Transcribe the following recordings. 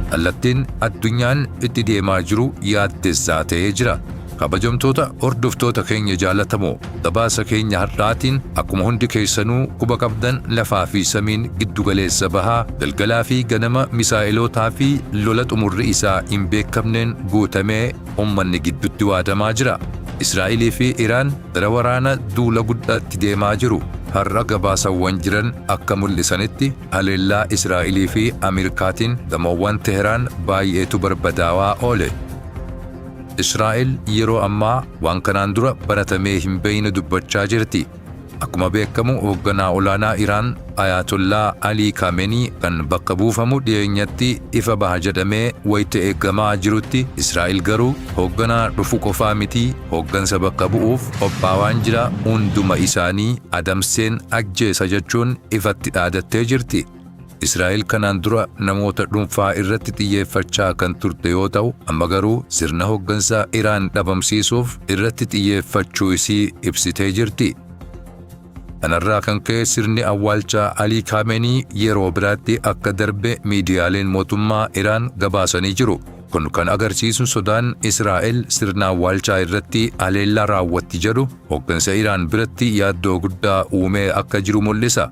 Kallattiin addunyaan itti deemaa jiru yaaddessaa ta'ee jira. Kabajamtoota hordoftoota keenya jaalatamoo, gabaasa keenya har'aatiin akkuma hundi keessanuu quba qabdan lafaa fi samiin giddugaleessa bahaa galgalaa fi ganama misaa'elootaa fi lola xumurri isaa hin beekamneen guutamee ummanni giddutti waadamaa jira. Israa'elii fi Iraan gara waraana duula guddaatti deemaa jiru. Har'a gabaasawwan jiran akka mul'isanitti haleellaa Israa'elii fi Ameerikaatiin gamoowwan Teheraan baay'eetu barbadaawaa oole. Israa'el yeroo ammaa waan kanaan dura baratamee hin beekne dubbachaa jirti. Akkuma beekamu hoogganaa olaanaa Iraan Ayatollaa Alii Kaamenii kan bakka buufamu dhiyeenyatti ifa baha jedhamee wayita eegamaa jirutti, Israa'el garuu hoogganaa dhufu qofaa miti, hooggansa bakka bu'uuf qophaawaan jira, hunduma isaanii adamseen ajjeesa jechuun ifatti dhaadattee jirti. Israa'el kanaan dura namoota dhuunfaa irratti xiyyeeffachaa kan turte yoo ta'u, amma garuu sirna hooggansa Iraan dhabamsiisuuf irratti xiyyeeffachuu isii ibsitee jirti. Kanarraa kan ka'e sirni awwaalchaa Alii Kaamenii yeroo biraatti akka darbe miidiyaaleen mootummaa Iraan gabaasanii jiru. Kun kan agarsiisu sodaan Israa'el sirna awwaalchaa irratti haleellaa raawwatti jedhu hooggansa Iraan biratti yaaddoo guddaa uumee akka jiru mul'isa.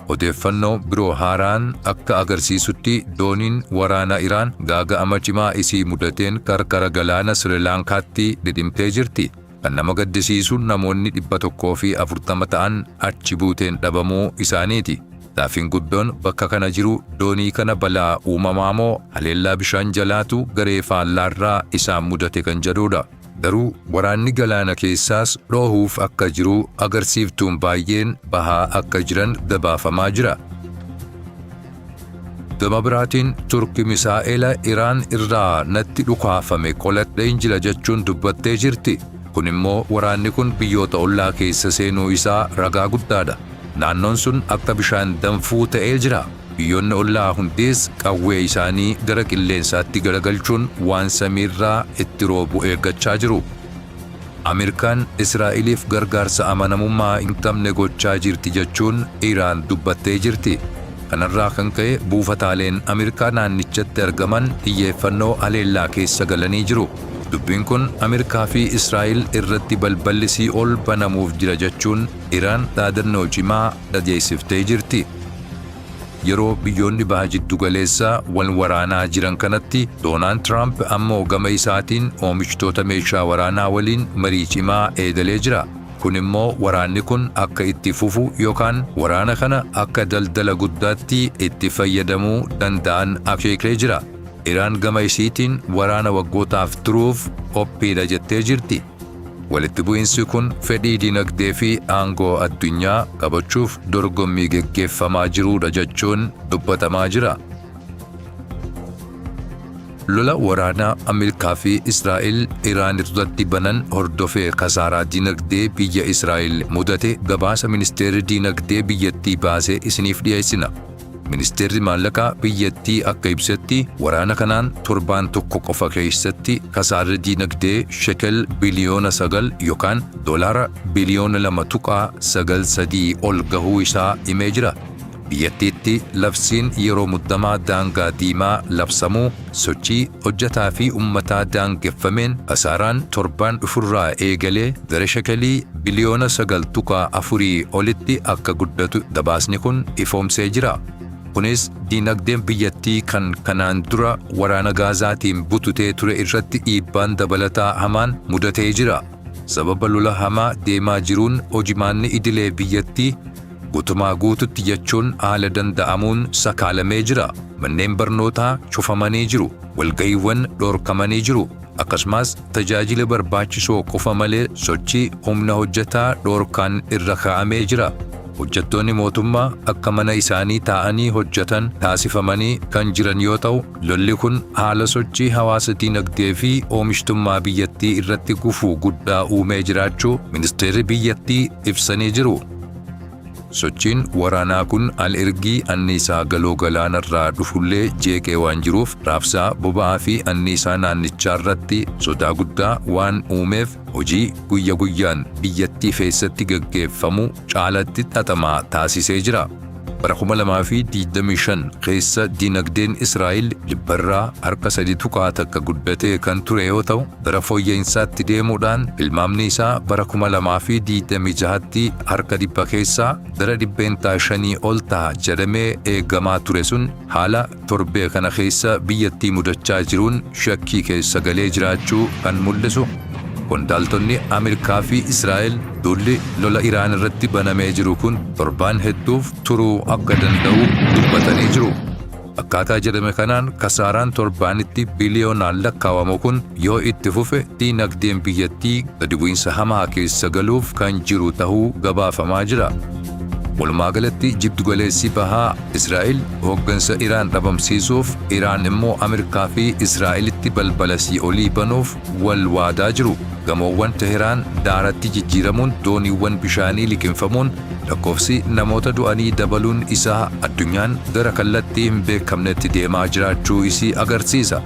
Odeeffannoo biroo haaraan akka agarsiisutti dooniin waraana Iraan gaaga'ama cimaa isii mudateen qarqara galaana Sirilaankaatti dhidhimtee jirti. Kan nama gaddisiisu namoonni 140 ta'an achi buuteen dhabamuu isaaniiti. Gaaffiin guddoon bakka kana jiru doonii kana balaa uumamaa moo haleellaa bishaan jalaatu garee faallaarraa isaan mudate kan jedhudha. Garuu waraanni galaana keessaas dhoohuuf akka jiru agarsiiftuun baay'een bahaa akka jiran gabaafamaa jira. Gama biraatiin Turki misaa'ela Iraan irraa natti dhukaafame qoladheen jira jechuun dubbattee jirti. Kun immoo waraanni kun biyyoota ollaa keessa seenuu isaa ragaa guddaadha. Naannoon sun akka bishaan danfuu ta'ee jira. Biyyoonni ollaa hundis qawwee isaanii gara qilleensaatti garagalchuun waan samiirraa itti roobu eeggachaa jiru. Ameerikaan Israa'eliif gargaarsa amanamummaa hin qabne gochaa jirti jechuun Iraan dubbattee jirti. Kanarraa kan ka'e buufataaleen Ameerikaa naannichatti argaman xiyyeeffannoo haleellaa keessa galanii jiru. Dubbiin kun Ameerikaa fi Israa'el irratti balballi sii'ool banamuuf jira jechuun Iraan dhaadannoo cimaa dhageessiftee jirti. Yeroo biyyoonni baha jiddu galeessaa wal waraanaa jiran kanatti Doonaald Tiraamp ammoo gama isaatiin oomishtoota meeshaa waraanaa waliin marii cimaa eegalee jira. Kun immoo waraanni kun akka itti fufu yookaan waraana kana akka daldala guddaatti itti fayyadamuu danda'an akeekee jira. Iraan gama isiitiin waraana waggootaaf turuuf qophiidha jettee jirti. Walitti bu'iinsi kun fedhii dinagdee fi aangoo addunyaa qabachuuf dorgommii geggeeffamaa jiruudha jechuun dubbatamaa jira. Lola waraanaa Ameerikaa fi Israa'el Iraan irratti banan hordofee kasaaraa dinagdee biyya Israa'el mudate gabaasa ministeerri dinagdee biyyattii baasee isiniif dhiyeessina. Ministeerri maallaqaa biyyattii akka ibsetti waraana kanaan torbaan tokko qofa keessatti kasaarri dinagdee shekel biliyoona 9 yookaan doolaara biliyoona 2.93 ol gahuu isaa himee jira. Biyyattiitti labsiin yeroo muddamaa daangaa diimaa labsamuu sochii hojjetaa fi uummataa daangeffameen kasaaraan torbaan dhufurraa eegalee gara shekelii biliyoona 9.4 olitti akka guddatu gabaasni kun ifoomsee jira. Kunis dinagdeen biyyattii kan kanaan dura waraana Gaazaatiin bututee ture irratti dhiibbaan dabalataa hamaan mudatee jira. Sababa lola hamaa deemaa jiruun hojimaanni idilee biyyattii guutumaa guututti jechuun haala danda'amuun sakaalamee jira. Manneen barnootaa cufamanii jiru. Walga'iiwwan dhorkamanii jiru. Akkasumas tajaajila barbaachisoo qofa malee sochii humna hojjetaa dhorkaan irra kaa'amee jira. Hojjettoonni mootummaa akka mana isaanii taa'anii hojjetan taasifamanii kan jiran yoo ta'u, lolli kun haala sochii hawaasa dinagdee fi oomishtummaa biyyattii irratti gufuu guddaa uumee jiraachuu ministeerri biyyattii ibsanii jiru. Sochiin waraanaa kun al-ergii anniisaa galoo galaanarraa dhufullee jeeqee waan jiruuf raabsaa boba'aa fi anniisaa naannichaa irratti sodaa guddaa waan uumeef hojii guyya guyyaan biyyattii keessatti gaggeeffamu caalatti xaxamaa taasisee jira. Bara 2025 keessa dinagdeen Israa'el dhibbarraa harka 3.1 guddatee kan ture yoo ta'u, gara fooyya'insaatti deemuudhaan tilmaamni isaa bara 2026tti harka dhibba keessaa gara 5% ol ta'a jedhamee eegamaa ture sun haala torbee kana keessa biyyattii mudachaa jiruun shakkii keessa galee jiraachuu kan mul'isu. Qondaaltonni Ameerikaa fi Israa'el duulli lola Iraan irratti banamee jiru kun torbaan hedduuf turuu akka danda'u dubbatanii jiru. Akkaataa jedhame kanaan kasaaraan torbaanitti biliyoonaan lakkaawamu kun yoo itti fufe diinagdeen biyyattii gadi bu'iinsa hamaa keessa galuuf kan jiru ta'uu gabaafamaa jira. Walumaa galatti jiddugaleessi bahaa Israa'el hooggansa Iraan dhabamsiisuuf, Iraan immoo Ameerikaa fi Israa'elitti balbala sii'olii banuuf wal waadaa jiru. Gamoowwan Teheraan daaratti jijjiiramuun, dooniiwwan bishaanii liqimfamuun, lakkoofsi namoota du'anii dabaluun isaa addunyaan gara kallattii hin beekamnetti deemaa jiraachuu isii agarsiisa.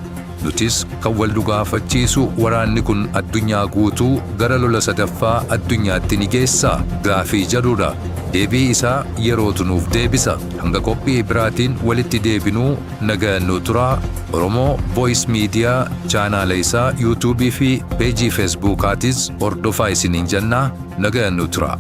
Nutis kan wal nu gaafachiisu waraanni kun addunyaa guutuu gara lola sadaffaa addunyaatti ni geessaa? Gaafii jedhudha. Deebii isaa yerootu nuuf deebisa. Hanga qophii biraatiin walitti deebinuu nagaan nu turaa. Oromoo Voice Media chaanaala isaa YouTube fi peejii Facebookaatis hordofaa isiniin jennaa nagaan nu turaa.